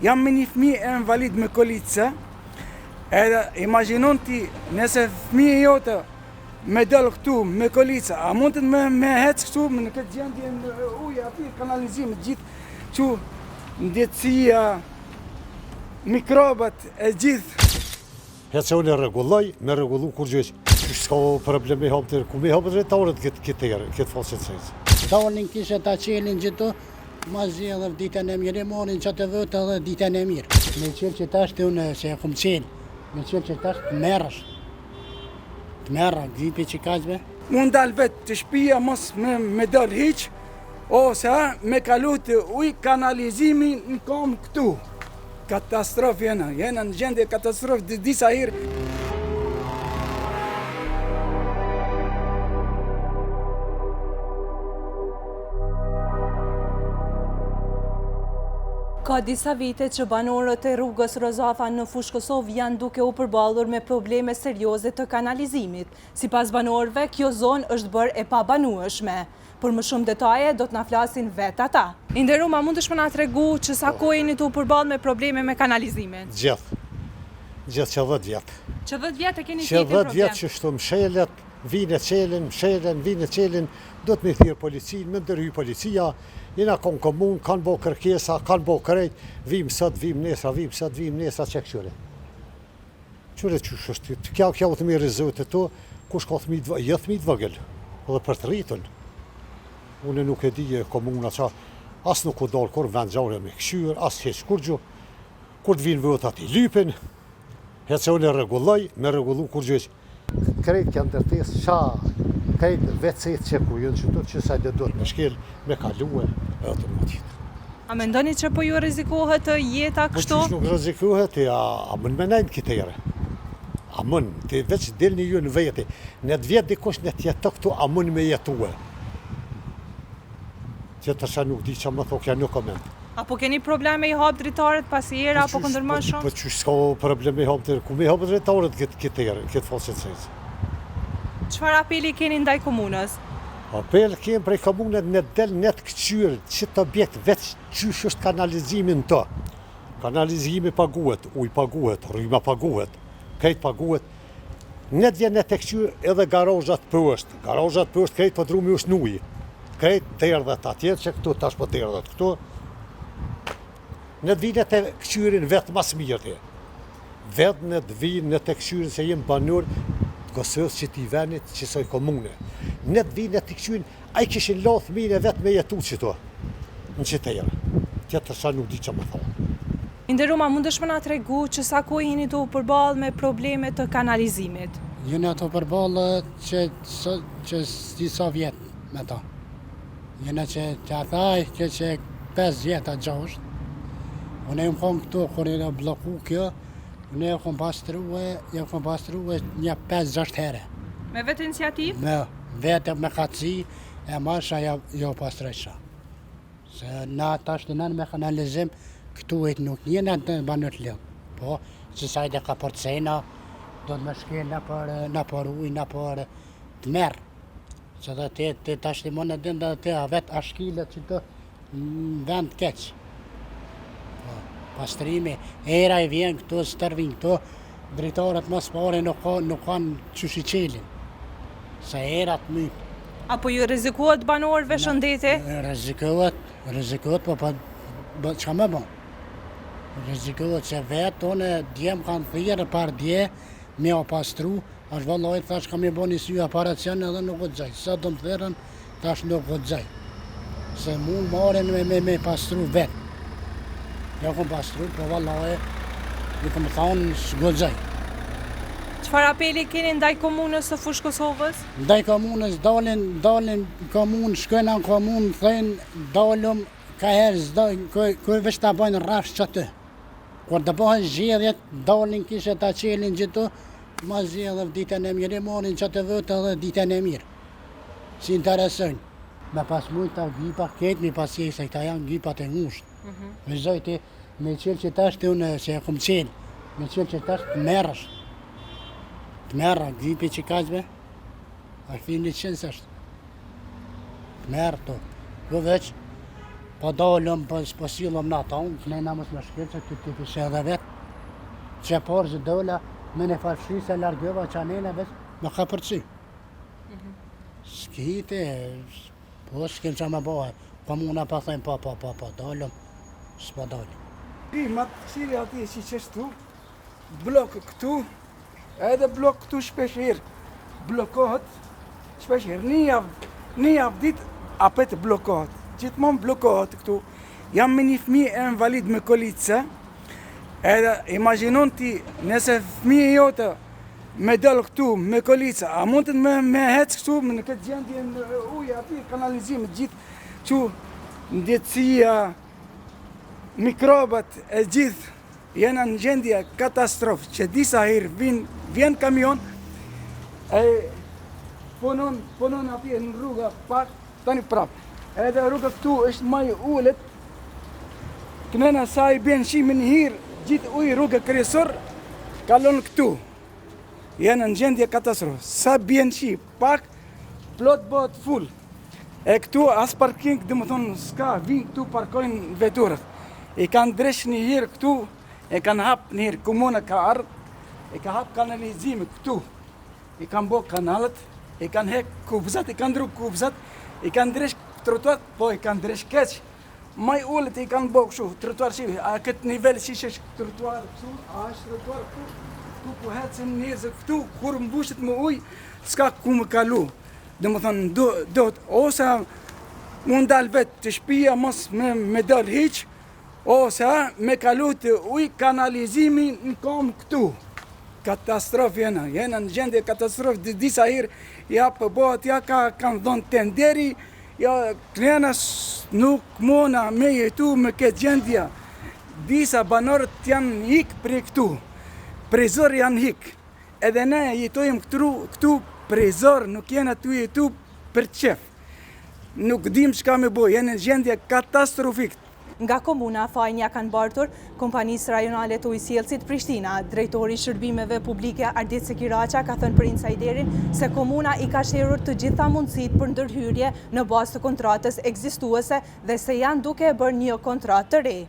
Jam me një fëmijë invalid me kolica, edhe imagjinon ti nëse fëmijë jote me dal këtu me kolica, a mund të me, me hec këtu në këtë gjendje në ujë aty kanalizim gjithë këtu ndjetësia, mikrobet e gjithë. Hec e unë e rregulloj, me rregullu kurgjë hiç. Qysh s'ka problem me hap ku me hap dritaret këtë këtë herë, këtë faqe të sejtë. Dalin kishe ta çelin gjithë, mazi edhe ditën e mirë, marrin që të vëtë edhe ditën e mirë. Me qelë që tash të unë se e kum qelë, me qelë që tash të merrësh. Të merra, gypi që kaqve. Unë dal vetë të shpia mos me, me dal hiq, ose me kalu të ujë kanalizimi në kom këtu. Katastrofë jena, jena në gjendje katastrofë disa herë. Ka disa vite që banorët e rrugës Rozafa në Fushë Kosovë janë duke u përballur me probleme serioze të kanalizimit. Sipas banorëve, kjo zonë është bërë e pabanueshme. Për më shumë detaje do të na flasin vetë ata. I nderum, a mundesh me na tregu që sa kohë jeni tu u përballë me probleme me kanalizimin? Gjithë. Gjithë që 10 vjet. Që 10 vjet e keni të njëjtin problem? Që 10 vjet që shtu mshelet, vinë e çelin, mshelen, vinë e çelin, duhet me thirrë policinë, me ndërhy policia, jena kon komunë, kanë bo kërkesa, kanë bo krejt, vim sot, vim nesra, vim sot, vim nesra, qe kqyre. Kqyre qysh është, kjo, kjo të mirë rëzët e to, kush ka thmi të jo thmi të vogël, edhe për të rritun. Unë nuk e di e komuna qa, as nuk u dalë kur vend gjallë me kqyrë, as hiç kurgjo, kur të vinë votat i lypin, hece unë e rregulloj, me rregullu kurgjo hiç. Krejt kjo ndërtesë, qa, krejt WC-t që ku janë që që sa do duhet me shkel, me kalue, edhe të më tjetër. A mendoni që po ju rrezikohet jeta po kështu? Po qysh nuk rrezikohet, a, a mund me nejtë këtë herë? A mund, ti veç dilni ju në veti, në të vjet dikush në të jetë këtu, a mund me jetue? Tjetër që nuk di që më thokja në koment. A po keni probleme i hap dritaret pasi era po apo kundërmon po shumë? Po qysh s'ka probleme i hap dritaret, ku me i hap dritaret këtë këtë herë, këtë faqe të sejtë? Çfarë apeli keni ndaj komunës? Apel kem prej komunës në del në të këqyrë qëtë objekt veç qysh është kanalizimi në të. Kanalizimi paguhet, ujë paguhet, rryma paguhet, krejt paguhet. Në të vjen në të këqyrë edhe garozhat poshtë, garozhat poshtë krejt podrumi është në ujë. Krejt derdhet atje që këtu tash po derdhet këtu. Në të vinë të këqyrin vetë mas mirë Vetë në të vinë në të këqyrin se jem banor të Kosovës që ti venit që soj komune. Në të vinë të këqyrin, ai kishin la fëmijën e vetë me jetu qëto, në qëtë Tjetër sa nuk di që më thonë. I nderum, a mundesh me na tregu që sa kohë jeni tu u përballë me probleme të kanalizimit? Jena tu përballë që, që disa vjet me ta. Jena që që ata që që 5 vjet a 6. Unë jam konë këtu kur jena blloku kjo, unë e kom pastrue, e kom pastrue një 5-6 herë. Me vetë iniciativë? Me vetë me kaci, e marsha ja, jo pastrojsha. Se na tash të me kanalizim, këtu e nuk njëna të banët lidh. Po, që sa i dhe ka porcena, do të me shkel në për, në për ujë, në për të merë. Se dhe te, te tash të më në din dhe te a vetë a shkilet që të në vend keq. Po, pastrimi, era i vjen këtu, stërvin këtu, dritaret më së nuk, ka, nuk kanë qysh i qelin. Se era të mytë. A po ju rrezikohet banorëve shëndeti? Rrezikohet, rrezikohet, po po, po çka me bo? Rrezikohet se vetë, unë dje më kanë thirrë, par dje, me o pastru, është vallaj, thash kam i bo një sy operacion edhe nuk guxoj. Sot do më thirrën, tash nuk guxoj. Se mu marrin me, me, me pastru vetë. Jo kom pastru, po vallaj, i kom thonë s'guxoj. Çfarë apeli keni ndaj komunës së Fushë Kosovës? Ndaj komunës dalin, dalin në komunë, shkojnë në komunë, thojnë, dalum, ka herë s'do, kur veç ta bojnë rrafsh qaty. Kur të bëhen zgjedhjet, dalin kishe ta qelin gjithu, ma zgjedhjet ditën e mirë, i marrin qatë vetë edhe ditën e mirë. S'i interesojnë. Me pas mujtë ta gypa, ketë mi pas se këta janë gypat e ngushtë. Mm -hmm. Me zojti, me qelë që tash të unë, se e kom qelë, me qelë që tash të merrësh. Të merra, gypi që kaqve, a këthi një qenë së është. Të merë to. Po veç. Po dalëm, po, po sillëm në ato, ne na mos me shkel, se ty ti pishe edhe vetë. Që porë zë dola, me në farë se largëva që anena veç, me ka përcy. Mm S'kite, po s'kem që me bëhe, komuna pa thënë, po, po, po, po, dalëm, s'po dalëm. Ti, ma të këshiri ati që qështu, blok këtu, edhe blok këtu shpesh herë blokohet, shpesh herë, një javë, një javë ditë, apet blokohet, gjithmonë blokohet këtu. Jam me një fëmijë invalid me kolica, edhe imagjinon ti, nëse fëmijë jote me dal këtu me kolica, a mund të me, me hec këtu në këtë gjendje në ujë aty, kanalizim gjithë këtu, ndjetësia, mikrobet e gjithë Jena në gjendje katastrofë që disa herë vin, vjen kamion e punon, punon atje në rruga pak, tani prap. Edhe rruga këtu është më i ulët. Kënena sa i bjen shi me njëherë, gjithë ujë rruga kryesor kalon këtu. Jena në gjendje katastrofë. Sa bjen shi pak, plot bëhet full. E këtu as parking, domethonë, s'ka, vinë këtu parkojnë veturat. I kanë ndreq një herë këtu, e kanë hap një herë, komuna ka ardhë, e ka hap kanalizime këtu. I kanë bo kanalet, i kanë hek kubzat, i kanë ndru kubzat, i kanë ndreq trotuar, po i kanë ndreq keq. Ma i ulët i kanë bo kështu, trotuar që, a këtë nivel që është trotuar këtu, a është trotuar këtu, ku po hecin njerëzit këtu, kur mbushet me ujë, s'ka ku më kalu. Domethonë, do, do, ose mund dal vetë të shpia, mos me, me dal hiq, ose me kalu të ujë kanalizimi në kom këtu. Katastrofë jena, jena në gjendje katastrofë, disa herë, ja po bëhet, ja ka, kanë dhonë tenderi, Ja, kënena nuk muna me jetu me këtë gjendja. Disa banorët janë hik prej këtu. Prej zor janë hik. Edhe ne jetojmë këtu, këtu prej zor, nuk jena tu jetu për qef. Nuk dim çka me bo, jena në gjendje katastrofik. Nga komuna fajin ia kanë bartur Kompanisë Rajonale të Ujësjellësit Prishtina. Drejtori i Shërbimeve Publike Ardit Sekiraqa ka thënë për Insajderin se komuna i ka sherur të gjitha mundësitë për ndërhyrje në bazë të kontratës ekzistuese dhe se janë duke e bërë një kontratë të re.